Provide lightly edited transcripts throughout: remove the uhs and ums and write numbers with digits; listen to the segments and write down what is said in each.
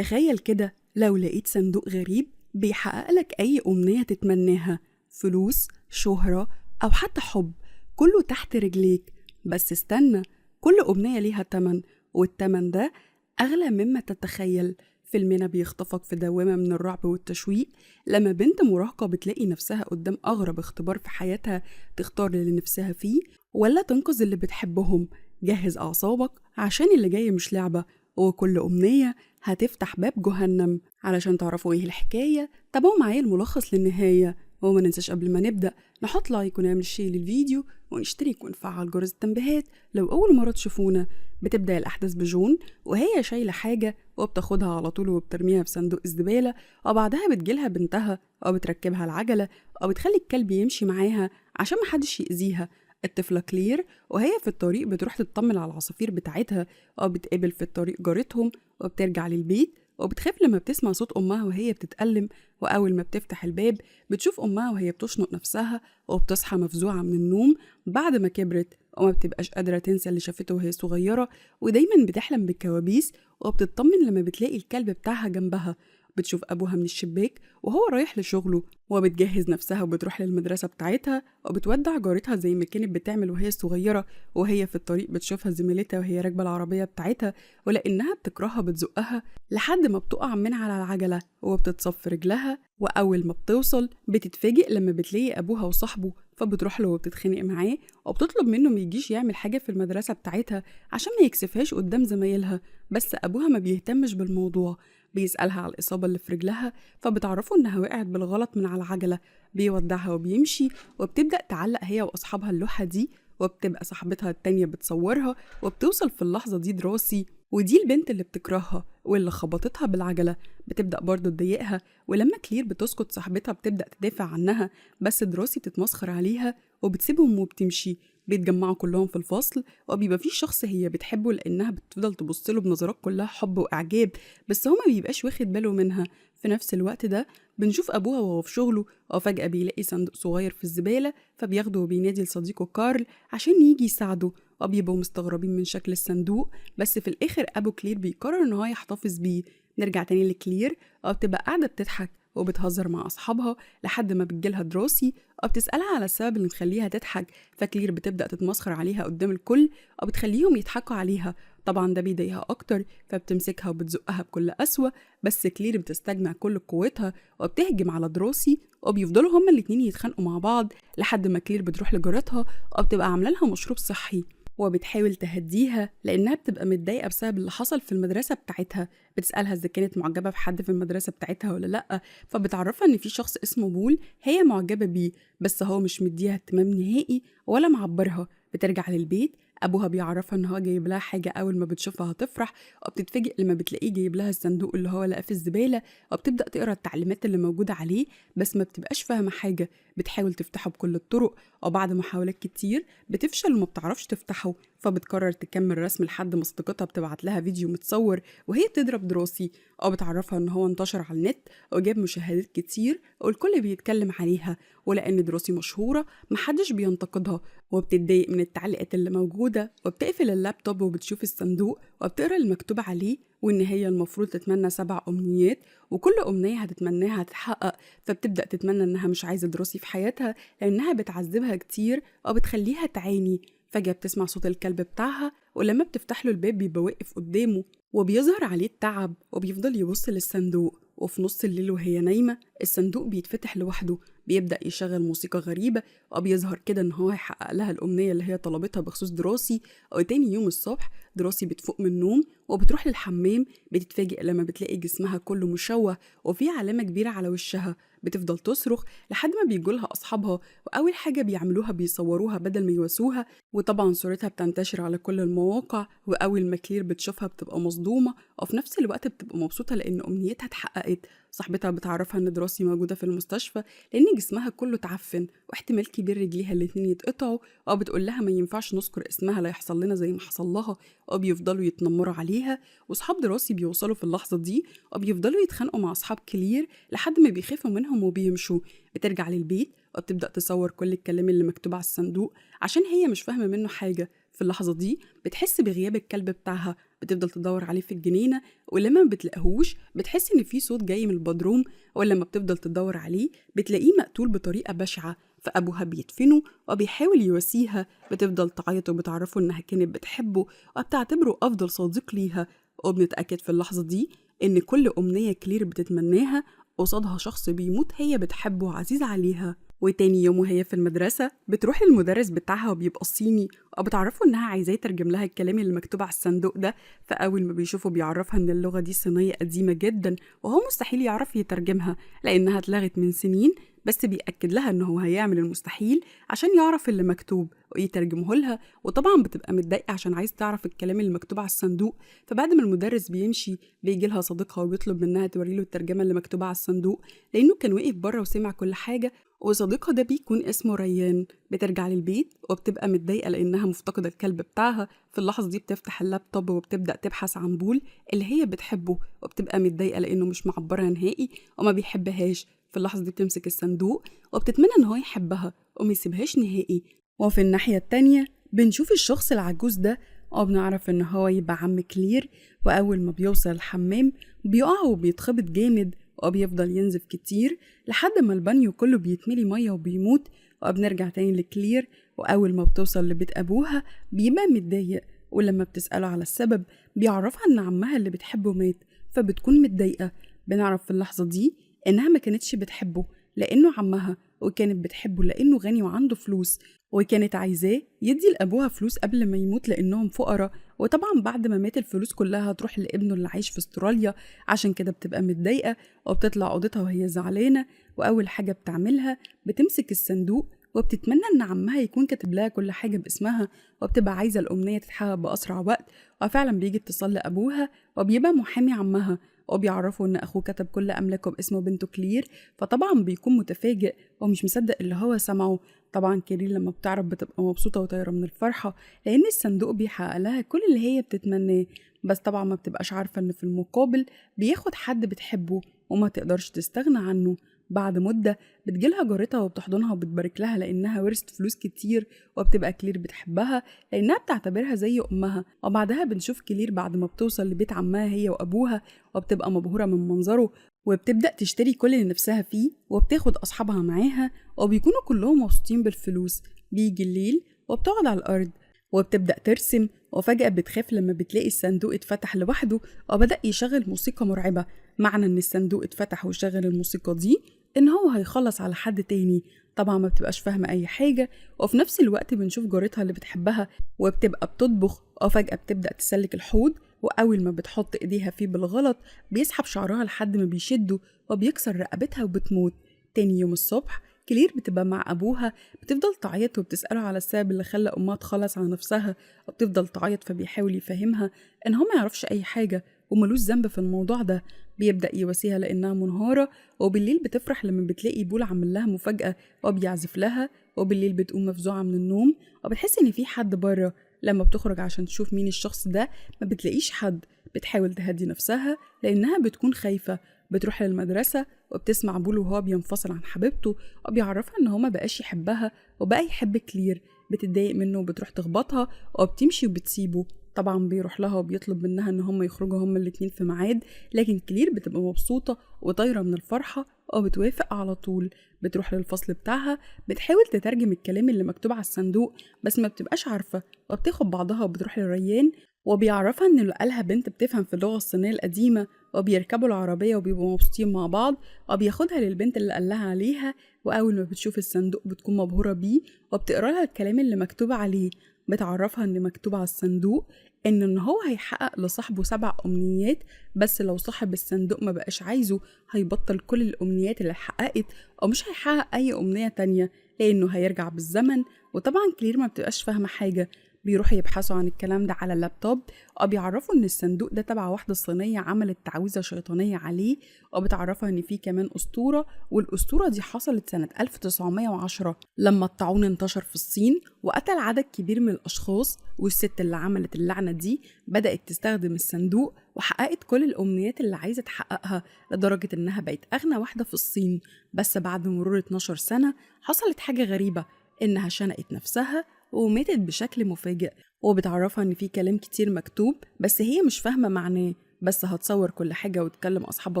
تخيل كده لو لقيت صندوق غريب بيحقق لك أي أمنية تتمناها، فلوس، شهرة، أو حتى حب، كله تحت رجليك. بس استنى، كل أمنية ليها تمن، والتمن ده أغلى مما تتخيل. فيلمنا بيخطفك في دوامة من الرعب والتشويق لما بنت مراهقة بتلاقي نفسها قدام أغرب اختبار في حياتها، تختار اللي نفسها فيه ولا تنقذ اللي بتحبهم. جهز أعصابك عشان اللي جاي مش لعبة، وكل أمنية هتفتح باب جهنم. علشان تعرفوا ايه الحكاية تابعوا معايا الملخص للنهاية، وما ننساش قبل ما نبدأ نحط like ونعمل share للفيديو ونشترك ونفعل جرس التنبيهات لو أول مرة تشوفونا. بتبدأ الأحداث بجون وهي شايلة حاجة وبتاخدها على طول وبترميها في صندوق الزبالة، وبعدها بتجيلها بنتها وبتركبها العجلة وبتخلي الكلب يمشي معاها عشان محدش يأذيها. الطفلة كلير وهي في الطريق بتروح تطمن على العصافير بتاعتها، وبتقابل في الطريق جارتهم، وبترجع للبيت وبتخاف لما بتسمع صوت أمها وهي بتتألم. وأول ما بتفتح الباب بتشوف أمها وهي بتشنق نفسها، وبتصحى مفزوعة من النوم بعد ما كبرت، وما بتبقاش قادرة تنسى اللي شافته وهي صغيرة، ودايما بتحلم بالكوابيس، وبتطمن لما بتلاقي الكلب بتاعها جنبها. بتشوف أبوها من الشباك وهو رايح لشغله، وبتجهز نفسها وبتروح للمدرسة بتاعتها، وبتودع جارتها زي ما كانت بتعمل وهي صغيرة. وهي في الطريق بتشوفها زميلتها وهي راكبة العربية بتاعتها، ولأنها بتكرهها بتزقها لحد ما بتقع من على العجلة وبتتصف في رجلها. وأول ما بتوصل بتتفاجئ لما بتلاقي أبوها وصاحبه، فبتروح له وبتتخانق معاه وبتطلب منه ما يجيش يعمل حاجة في المدرسة بتاعتها عشان ما يكسفهاش قدام زمايلها. بس أبوها ما بيهتمش بالموضوع، بيسألها على الإصابة اللي في رجلها، فبتعرفه إنها وقعت بالغلط من على العجلة. بيودعها وبيمشي، وبتبدأ تعلق هي وأصحابها اللوحة دي، وبتبقى صاحبتها التانية بتصورها. وبتوصل في اللحظة دي دراسي، ودي البنت اللي بتكرهها واللي خبطتها بالعجلة، بتبدأ برضه تضايقها. ولما كلير بتسكت صاحبتها بتبدأ تدافع عنها، بس دراسي بتتمسخر عليها وبتسيبهم وبتمشي. بيتجمعوا كلهم في الفصل، وبيبقى في شخص هي بتحبه لأنها بتفضل تبص له بنظرات كلها حب وإعجاب، بس هو ما بيبقاش واخد باله منها. في نفس الوقت ده بنشوف أبوها وهو في شغله، وفجأة بيلاقي صندوق صغير في الزبالة، فبياخده وبينادي لصديقه كارل عشان يجي يساعده. وبيبقوا مستغربين من شكل الصندوق، بس في الآخر أبو كلير بيقرر إن هو يحتفظ بيه. نرجع تاني لكلير، وبتبقى قاعدة بتضحك وبتهزر مع أصحابها لحد ما بتجيلها دراسي وبتسألها على السبب اللي مخليها تضحك. فكلير بتبدأ تتمسخر عليها قدام الكل وبتخليهم يضحكوا عليها، طبعا ده بيضايقها أكتر، فبتمسكها وبتزقها بكل قسوة. بس كلير بتستجمع كل قوتها وبتهجم على دراسي، وبيفضلوا هما الاتنين يتخانقوا مع بعض لحد ما كلير بتروح لجارتها وبتبقى عاملة لها مشروب صحي، وبتحاول تهديها لأنها بتبقى متضايقة بسبب اللي حصل في المدرسة بتاعتها. بتسألها إذا كانت معجبة بحد في المدرسة بتاعتها ولا لأ، فبتعرفها إن في شخص اسمه بول هي معجبة بيه، بس هو مش مديها اهتمام نهائي ولا معبرها. بترجع للبيت، أبوها بيعرفها إن هو جايب لها حاجة أول ما بتشوفها هتفرح، وبتتفاجئ لما بتلاقيه جايب لها الصندوق اللي هو لقاه في الزبالة، وبتبدأ تقرأ التعليمات اللي موجودة عليه، بس ما بتبقاش فاهمة حاجة. بتحاول تفتحه بكل الطرق، وبعد محاولات كتير بتفشل وما بتعرفش تفتحه، فبتقرر تكمل رسم لحد ما صديقتها بتبعت لها فيديو متصور وهي بتضرب دراسي، أو بتعرفها إن هو انتشر على النت وجاب مشاهدات كتير والكل بيتكلم عليها، ولأن دراسي مشهورة محدش بينتقدها، وبتتضايق من التعليقات اللي موجودة، وبتقفل اللابتوب وبتشوف الصندوق وبتقرأ المكتوب عليه، وإن هي المفروض تتمنى 7 أمنيات وكل أمنية هتتمناها هتتحقق. فبتبدأ تتمنى إنها مش عايزة دراسي في حياتها لأنها بتعذبها كتير وبتخليها تعاني. فجأة بتسمع صوت الكلب بتاعها، ولما بتفتح له الباب بيبقى واقف قدامه وبيظهر عليه التعب، وبيفضل يبص للصندوق. وفي نص الليل وهي نايمة الصندوق بيتفتح لوحده، بيبدأ يشغل موسيقى غريبة، وبيظهر كده إن هو هيحقق لها الأمنية اللي هي طلبتها بخصوص دراسي. وتاني يوم الصبح دراسي بتفوق من النوم وبتروح للحمام، بتتفاجئ لما بتلاقي جسمها كله مشوه وفي علامة كبيرة على وشها. بتفضل تصرخ لحد ما بيجولها أصحابها، وأول حاجة بيعملوها بيصوروها بدل ما يواسوها، وطبعا صورتها بتنتشر على كل المواقع. وأول ما كلير بتشوفها بتبقى مصدومة، وفي نفس الوقت بتبقى مبسوطة لأن أمنيتها اتحققت. صاحبتها بتعرفها إن دراسي موجودة في المستشفى لأن جسمها كله اتعفن واحتمال كبير رجليها الاتنين يتقطعوا، وبتقول لها ما ينفعش نذكر اسمها لا يحصل لنا زي ما حصل لها، وبيفضلوا يتنمروا عليها. وصحاب دراسي بيوصلوا في اللحظة دي وبيفضلوا يتخانقوا مع أصحاب كلير لحد ما بيخافوا منهم وبيمشوا. بترجع للبيت وبتبدأ تصور كل الكلام اللي مكتوب على الصندوق عشان هي مش فاهمة منه حاجة. في في اللحظة دي بتحس بغياب الكلب بتاعها، بتفضل تدور عليه في الجنينة، ولما ما بتلاقيهوش بتحس إن في صوت جاي من البدروم، ولما بتفضل تدور عليه بتلاقيه مقتول بطريقة بشعة. فأبوها بيدفنه وبيحاول يواسيها، بتفضل تعيط وبتعرفه إنها كانت بتحبه وبتعتبره أفضل صديق ليها. وبنتأكد في اللحظة دي إن كل أمنية كلير بتتمناها قصادها شخص بيموت هي بتحبه وعزيز عليها. وتاني يوم وهي في المدرسة بتروح للمدرس بتاعها وبيبقى صيني، وبتعرفه إنها عايزاه يترجم لها الكلام اللي مكتوب على الصندوق ده. فأول ما بيشوفه بيعرفها إن اللغة دي صينية قديمة جدا وهو مستحيل يعرف يترجمها لأنها اتلغت من سنين، بس بيأكد لها إن هو هيعمل المستحيل عشان يعرف اللي مكتوب ويترجمه لها. وطبعا بتبقى متضايقة عشان عايز تعرف الكلام اللي مكتوب على الصندوق. فبعد ما المدرس بيمشي بيجي لها صديقها وبيطلب منها توري له الترجمة اللي مكتوبة على الصندوق، لأنه كان واقف بره وسمع كل حاجة. وصديقها ده بيكون اسمه ريان. بترجع للبيت وبتبقى متضايقة لأنها مفتقدة الكلب بتاعها. في اللحظة دي بتفتح اللابتوب وبتبدأ تبحث عن بول اللي هي بتحبه، وبتبقى متضايقة لأنه مش معبرها نهائي وما بيحبهاش. في اللحظة دي بتمسك الصندوق وبتتمنى إن هو يحبها وما يسيبهاش نهائي. وفي الناحية التانية بنشوف الشخص العجوز ده وبنعرف إن هو يبقى عم كلير. وأول ما بيوصل الحمام بيقع وبيتخبط جامد وبيفضل ينزف كتير لحد ما البانيو كله بيتملي مية وبيموت. وبنرجع تاني لكلير، وأول ما بتوصل لبيت أبوها بيبقى متضايق، ولما بتسأله على السبب بيعرفها إن عمها اللي بتحبه مات، فبتكون متضايقة. بنعرف في اللحظة دي إنها ما كانتش بتحبه لأنه عمها، وكانت بتحبه لأنه غني وعنده فلوس، وكانت عايزاه يدي لأبوها فلوس قبل ما يموت لأنهم فقراء. وطبعا بعد ما مات الفلوس كلها هتروح لابنه اللي عايش في استراليا، عشان كده بتبقى متضايقة وبتطلع أوضتها وهي زعلانة. وأول حاجة بتعملها بتمسك الصندوق وبتتمنى إن عمها يكون كاتب لها كل حاجة باسمها، وبتبقى عايزة الأمنية تتحقق بأسرع وقت. وفعلا بيجي اتصال لأبوها وبيبقى محامي عمها، وبيعرفوا إن أخوه كتب كل أملاكه باسمه بنته كلير. فطبعا بيكون متفاجئ ومش مصدق اللي هو سمعه. طبعا كلير لما بتعرف بتبقى مبسوطة وطايرة من الفرحة لأن الصندوق بيحقق لها كل اللي هي بتتمناه، بس طبعا ما بتبقاش عارفة إن في المقابل بياخد حد بتحبه وما تقدرش تستغنى عنه. بعد مدة بتجيلها جارتها وبتحضنها وبتبارك لها لأنها ورثت فلوس كتير، وبتبقى كلير بتحبها لأنها بتعتبرها زي أمها. وبعدها بنشوف كلير بعد ما بتوصل لبيت عمها هي وأبوها، وبتبقى مبهورة من منظره، وبتبدأ تشتري كل اللي نفسها فيه، وبتاخد أصحابها معاها، وبيكونوا كلهم مبسوطين بالفلوس. بيجي الليل وبتقعد على الأرض وبتبدأ ترسم، وفجأة بتخاف لما بتلاقي الصندوق اتفتح لوحده وبدأ يشغل موسيقى مرعبة. معنى إن الصندوق اتفتح وشغل الموسيقى دي إن هو هيخلص على حد تاني. طبعا ما بتبقاش فاهمة أي حاجة. وفي نفس الوقت بنشوف جارتها اللي بتحبها وبتبقى بتطبخ، وفجأة بتبدأ تسلك الحوض، وأول ما بتحط إيديها فيه بالغلط بيسحب شعرها لحد ما بيشده وبيكسر رقبتها وبتموت. تاني يوم الصبح كلير بتبقى مع أبوها، بتفضل تعيط وبتسأله على السبب اللي خلى أمها تخلص على نفسها، وبتفضل تعيط. فبيحاول يفهمها إن هو ما يعرفش أي حاجة وملوش ذنب في الموضوع ده. بيبدأ يواسيها لأنها منهارة. وبالليل بتفرح لما بتلاقي بول عامل لها مفاجأة وبيعزف لها. وبالليل بتقوم مفزوعة من النوم وبتحس إن في حد بره. لما بتخرج عشان تشوف مين الشخص ده ما بتلاقيش حد. بتحاول تهدي نفسها لأنها بتكون خايفة. بتروح للمدرسة وبتسمع بول وهو بينفصل عن حبيبته وبيعرفها إن هو ما بقاش يحبها وبقى يحب كلير. بتتضايق منه وبتروح تخبطها وبتمشي وبتسيبه. طبعا بيروح لها وبيطلب منها ان هم يخرجوا هم الاتنين في ميعاد، لكن كلير بتبقى مبسوطة وطايرة من الفرحة وبتوافق على طول. بتروح للفصل بتاعها، بتحاول تترجم الكلام اللي مكتوب على الصندوق بس ما بتبقاش عارفة، وبتاخد بعضها وبتروح للريان وبيعرفها ان لقالها بنت بتفهم في اللغة الصينية القديمة. وبيركبوا العربية وبيبقوا مبسوطين مع بعض، وبياخدها للبنت اللي قالها عليها. وأول ما بتشوف الصندوق بتكون مبهورة بيه وبتقرأ لها الكلام اللي مكتوب عليه. بتعرفها ان مكتوب على الصندوق ان هو هيحقق لصاحبه 7 أمنيات، بس لو صاحب الصندوق ما بقاش عايزه هيبطل كل الأمنيات اللي اتحققت أو مش هيحقق أي أمنية تانية لأنه هيرجع بالزمن. وطبعا كلير ما بتبقاش فاهمة حاجة. بيروحوا يبحثوا عن الكلام ده على اللابتوب وبيعرفوا ان الصندوق ده تبع واحدة صينية عملت تعويذة شيطانية عليه، وبتعرفها ان في كمان أسطورة، والأسطورة دي حصلت سنة 1910 لما الطاعون انتشر في الصين وقتل عدد كبير من الأشخاص، والست اللي عملت اللعنة دي بدأت تستخدم الصندوق وحققت كل الأمنيات اللي عايزة تحققها لدرجة إنها بقت أغنى واحدة في الصين. بس بعد مرور 12 سنة حصلت حاجة غريبة، إنها شنقت نفسها وماتت بشكل مفاجئ. وبتعرفها إن في كلام كتير مكتوب بس هي مش فاهمة معناه، بس هتصور كل حاجة وتكلم أصحابها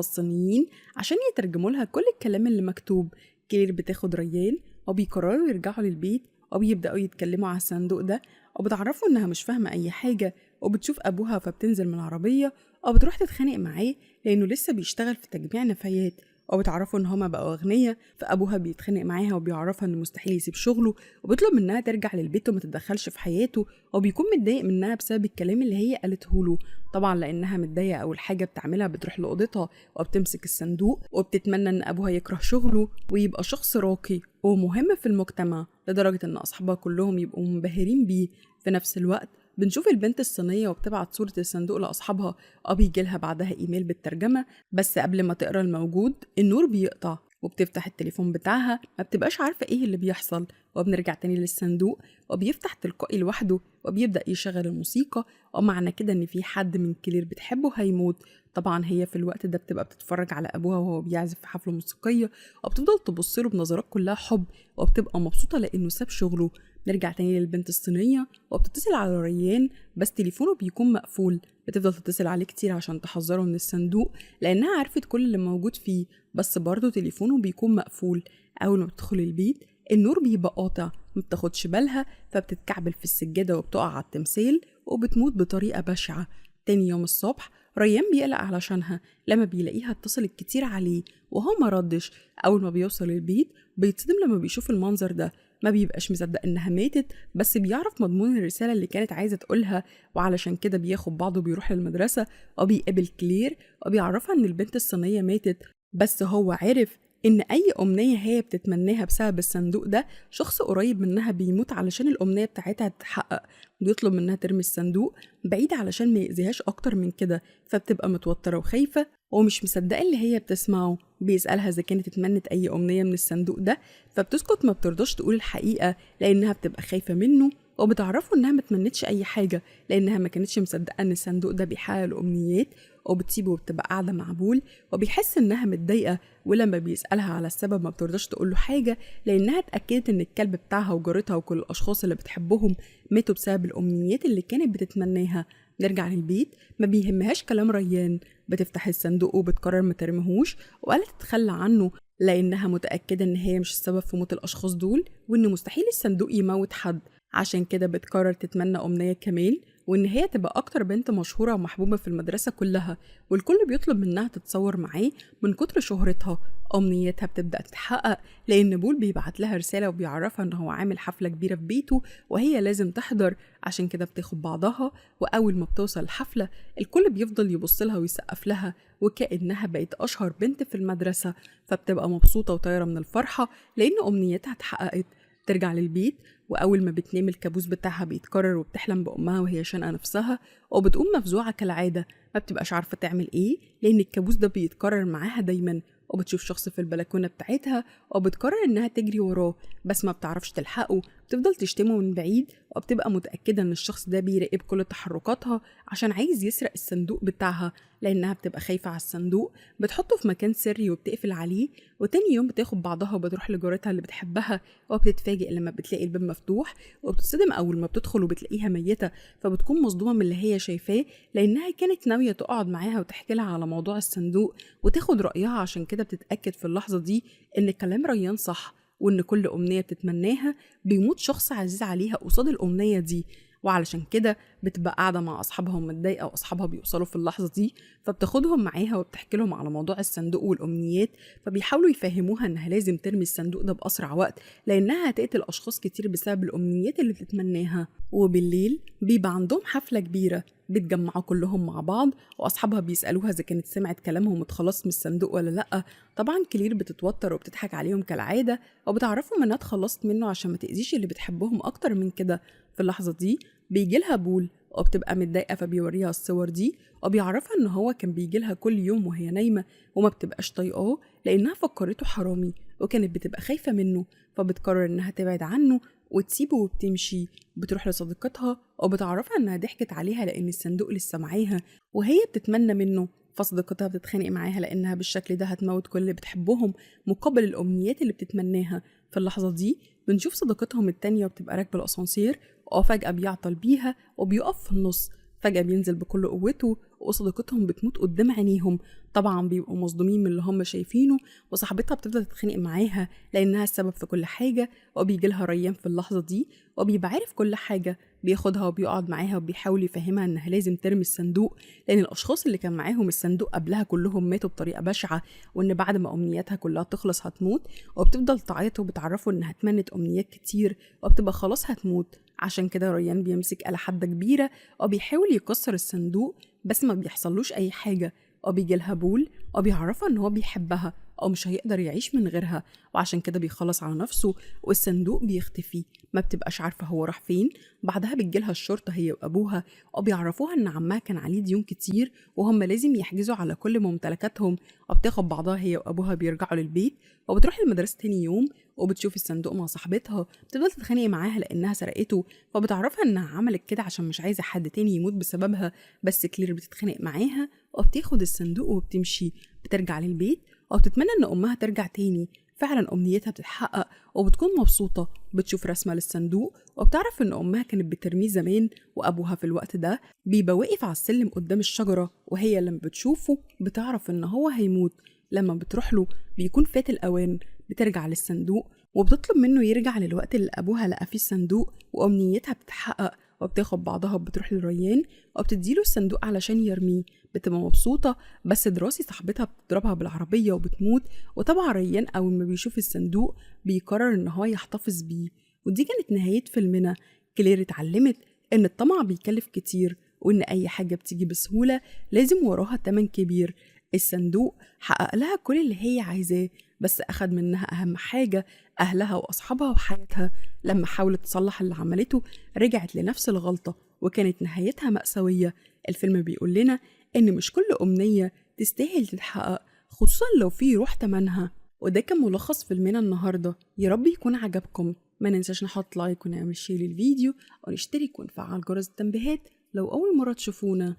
الصينيين عشان يترجموا لها كل الكلام اللي مكتوب. كلير بتاخد ريان وبيقرروا يرجعوا للبيت وبيبدأوا يتكلموا على الصندوق ده، وبتعرفوا إنها مش فاهمة أي حاجة. وبتشوف أبوها فبتنزل من العربية وبتروح تتخانق معاه لأنه لسه بيشتغل في تجميع نفايات، وبتعرفوا إن هما بقوا أغنياء. فأبوها بيتخانق معاها وبيعرفها إنه مستحيل يسيب شغله، وبيطلب منها ترجع للبيت وما تتدخلش في حياته، وبيكون متضايق منها بسبب الكلام اللي هي قالته له. طبعا لأنها متضايقة أول حاجة بتعملها بتروح لأوضتها وبتمسك الصندوق، وبتتمنى إن أبوها يكره شغله ويبقى شخص راقي ومهم في المجتمع لدرجة إن أصحابها كلهم يبقوا منبهرين بيه. في نفس الوقت بنشوف البنت الصينية وبتبعت صورة الصندوق لأصحابها، وبيجيلها بعدها إيميل بالترجمة، بس قبل ما تقرأ الموجود النور بيقطع، وبتفتح التليفون بتاعها ما بتبقاش عارفة إيه اللي بيحصل. وبنرجع تاني للصندوق وبيفتح تلقائي لوحده وبيبدأ يشغل الموسيقى، ومعنى كده إن في حد من كلير بتحبه هيموت. طبعا هي في الوقت ده بتبقى بتتفرج على أبوها وهو بيعزف في حفلة موسيقية، وبتفضل تبص له بنظرات كلها حب، وبتبقى مبسوطة لأنه ساب شغله. نرجع تاني للبنت الصينية وبتتصل على ريان بس تليفونه بيكون مقفول. بتفضل تتصل عليه كتير عشان تحذره من الصندوق لأنها عرفت كل اللي موجود فيه، بس برضه تليفونه بيكون مقفول. أول ما بتدخل البيت النور بيبقى قاطع، ما بتاخدش بالها فبتتكعبل في السجادة وبتقع على التمثال وبتموت بطريقة بشعة. تاني يوم الصبح ريان بيقلق علشانها لما بيلاقيها اتصلت كتير عليه وهو ما ردش. أول ما بيوصل البيت بيتصدم لما بيشوف المنظر ده، ما بيبقاش مصدق إنها ماتت، بس بيعرف مضمون الرسالة اللي كانت عايزة تقولها، وعلشان كده بياخد بعضه وبيروح للمدرسة وبيقابل كلير وبيعرفها إن البنت الصينية ماتت، بس هو عرف إن أي أمنية هي بتتمناها بسبب الصندوق ده شخص قريب منها بيموت علشان الأمنية بتاعتها تتحقق. بيطلب منها ترمي الصندوق بعيد علشان ما يأذيهاش أكتر من كده، فبتبقى متوترة وخايفة ومش مصدقة اللي هي بتسمعه. بيسألها إذا كانت اتمنت أي أمنية من الصندوق ده، فبتسكت ما بترضاش تقول الحقيقة لأنها بتبقى خايفة منه، وبتعرفه إنها ما تمنتش أي حاجة لأنها ما كانتش مصدقة إن الصندوق ده بيحقق الأمنيات. وبتسيبه وبتبقى قاعدة مع بول وبيحس إنها متضايقة، ولما بيسألها على السبب ما بترضاش تقوله حاجة لأنها اتأكدت إن الكلب بتاعها وجارتها وكل الأشخاص اللي بتحبهم ماتوا بسبب الأمنيات اللي كانت بتتمناها. نرجع للبيت ما بيهمهاش كلام ريان، بتفتح الصندوق وبتقرر ما ترميهوش ولا تتخلى عنه لأنها متأكدة إن هي مش السبب في موت الأشخاص دول وإن مستحيل الصندوق يموت حد. عشان كده بتقرر تتمنى أمنية كمان، وإن هي تبقى أكتر بنت مشهورة ومحبوبة في المدرسة كلها، والكل بيطلب منها تتصور معاه من كتر شهرتها. أمنيتها بتبدأ تتحقق لأن بول بيبعت لها رسالة وبيعرفها إن هو عامل حفلة كبيرة في بيته وهي لازم تحضر. عشان كده بتاخد بعضها، وأول ما بتوصل الحفلة الكل بيفضل يبص لها ويسقف لها وكأنها بقت أشهر بنت في المدرسة، فبتبقى مبسوطة وطايرة من الفرحة لأن أمنيتها اتحققت. ترجع للبيت وأول ما بتنام الكابوس بتاعها بيتكرر وبتحلم بأمها وهي شانقة نفسها، وبتقوم مفزوعة كالعادة ما بتبقاش عارفة تعمل إيه لأن الكابوس ده بيتكرر معاها دايما. وبتشوف شخص في البلكونة بتاعتها وبتقرر إنها تجري وراه بس ما بتعرفش تلحقه، بتفضل تشتمه من بعيد وبتبقى متأكدة إن الشخص ده بيراقب كل تحركاتها عشان عايز يسرق الصندوق بتاعها. لأنها بتبقى خايفة على الصندوق بتحطه في مكان سري وبتقفل عليه. وتاني يوم بتاخد بعضها وبتروح لجارتها اللي بتحبها، وبتتفاجئ لما بتلاقي الباب مفتوح، وبتصدم أول ما بتدخل وبتلاقيها ميتة، فبتكون مصدومة من اللي هي شايفاه لأنها كانت ناوية تقعد معاها وتحكي لها على موضوع الصندوق وتاخد رأيها. عشان كده بتتأكد في اللحظة دي إن كلام ريان صح، وإن كل أمنية بتتمناها بيموت شخص عزيز عليها قصاد الأمنية دي. وعلشان كده بتبقى قاعدة مع أصحابها ومتضايقة، وأصحابها بيوصلوا في اللحظة دي فبتاخدهم معاها وبتحكي لهم على موضوع الصندوق والأمنيات، فبيحاولوا يفهموها إنها لازم ترمي الصندوق ده بأسرع وقت لأنها هتقتل أشخاص كتير بسبب الأمنيات اللي بتتمناها. وبالليل بيبقى عندهم حفلة كبيرة بيتجمعوا كلهم مع بعض، وأصحابها بيسألوها إذا كانت سمعت كلامهم واتخلصت من الصندوق ولا لأ. طبعا كلير بتتوتر وبتضحك عليهم كالعادة وبتعرفهم إنها اتخلصت منه عشان ما تأذيش اللي بتحبهم أكتر من كده. في اللحظة دي بيجيلها بول وبتبقى متضايقة فبيوريها الصور دي وبيعرفها إن هو كان بيجيلها كل يوم وهي نايمة وما بتبقاش طايقاه لأنها فكرته حرامي وكانت بتبقى خايفة منه، فبتقرر إنها تبعد عنه وتسيبه وبتمشي. بتروح لصديقتها وبتعرفها إنها ضحكت عليها لأن الصندوق لسه معاها وهي بتتمنى منه، فصديقتها بتتخانق معاها لأنها بالشكل ده هتموت كل اللي بتحبهم مقابل الأمنيات اللي بتتمناها. في اللحظة دي بنشوف صديقتهم التانية وبتبقى راكبة الأسانسير، وفجأة بيعطل بيها وبيقف في النص. فجأة بينزل بكل قوته وصديقتهم بتموت قدام عينيهم. طبعا بيبقوا مصدومين من اللي هم شايفينه، وصاحبتها بتفضل تتخانق معاها لأنها السبب في كل حاجة. وبيجي لها ريان في اللحظة دي وبيبقى عارف كل حاجة، بياخدها وبيقعد معاها وبيحاول يفهمها إنها لازم ترمي الصندوق، لأن الأشخاص اللي كان معاهم الصندوق قبلها كلهم ماتوا بطريقة بشعة، وإن بعد ما أمنياتها كلها تخلص هتموت. وبتفضل تعيط وبتعرفه إنها اتمنت أمنيات كتير وبتبقى خلاص هتموت. عشان كده ريان بيمسك آلة حادة كبيرة وبيحاول يكسر الصندوق، بس ما بيحصلوش أي حاجة. وبيجي لها بول وبيعرفها إن هو بيحبها أو مش هيقدر يعيش من غيرها، وعشان كده بيخلص على نفسه والصندوق بيختفي، ما بتبقاش عارفة هو راح فين. بعدها بتجيلها الشرطة هي وأبوها وبيعرفوها إن عمها كان عليه ديون كتير وهم لازم يحجزوا على كل ممتلكاتهم. وبتاخد بعضها هي وأبوها بيرجعوا للبيت، وبتروح المدرسة تاني يوم وبتشوف الصندوق مع صاحبتها. بتفضل تتخانق معاها لأنها سرقته، فبتعرفها إنها عملت كده عشان مش عايزة حد تاني يموت بسببها. بس كلير بتتخانق معاها وبتاخد الصندوق وبتمشي. بترجع للبيت وبتتمنى إن أمها ترجع تاني. فعلا أمنيتها بتتحقق وبتكون مبسوطة. بتشوف رسمة للصندوق وبتعرف إن أمها كانت بترميه زمان، وأبوها في الوقت ده بيبقى واقف على السلم قدام الشجرة، وهي لما بتشوفه بتعرف إن هو هيموت. لما بتروح له بيكون فات الأوان. بترجع للصندوق وبتطلب منه يرجع للوقت اللي أبوها لقى فيه الصندوق، وأمنيتها بتتحقق. وبتاخد بعضها وبتروح للريان وبتديله الصندوق علشان يرميه. بتبقى مبسوطة، بس دراسي صاحبتها بتضربها بالعربية وبتموت. وطبعا ريان أول ما بيشوف الصندوق بيقرر إن هو يحتفظ بيه. ودي كانت نهاية فيلمنا. كلير اتعلمت إن الطمع بيكلف كتير، وإن أي حاجة بتيجي بسهولة لازم وراها تمن كبير. الصندوق حقق لها كل اللي هي عايزاه، بس أخد منها أهم حاجة، أهلها وأصحابها وحياتها. لما حاولت تصلح اللي عملته رجعت لنفس الغلطة، وكانت نهايتها مأساوية. الفيلم بيقول لنا إن مش كل أمنية تستاهل تتحقق، خصوصا لو في روح تمنها. وده كان ملخص فيلمنا النهاردة، يا رب يكون عجبكم. ما ننساش نحط like ونعمل share للفيديو ونشترك ونفعل جرس التنبيهات لو أول مرة تشوفونا.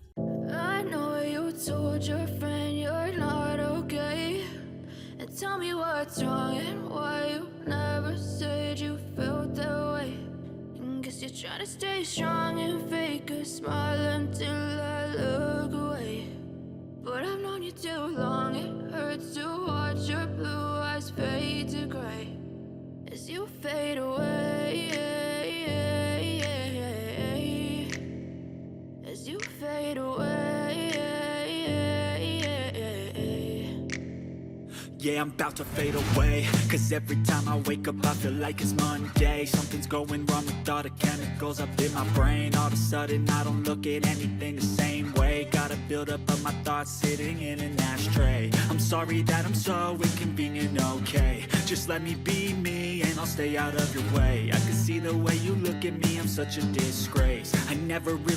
I know you told your friend you're not okay. And tell me what's wrong and why you never said you felt that way. And guess you're trying to stay strong and fake a smile until I look away. But I've known you too long, it hurts to watch your blue eyes fade to gray as you fade away. As you fade away. Yeah, I'm about to fade away. 'Cause every time I wake up I feel like it's Monday. Something's going wrong with all the chemicals up in my brain. All of a sudden I don't look at anything the same way. Gotta build up of my thoughts sitting in an ashtray. I'm sorry that I'm so inconvenient, okay. Just let me be me and I'll stay out of your way. I can see the way you look at me, I'm such a disgrace. I never really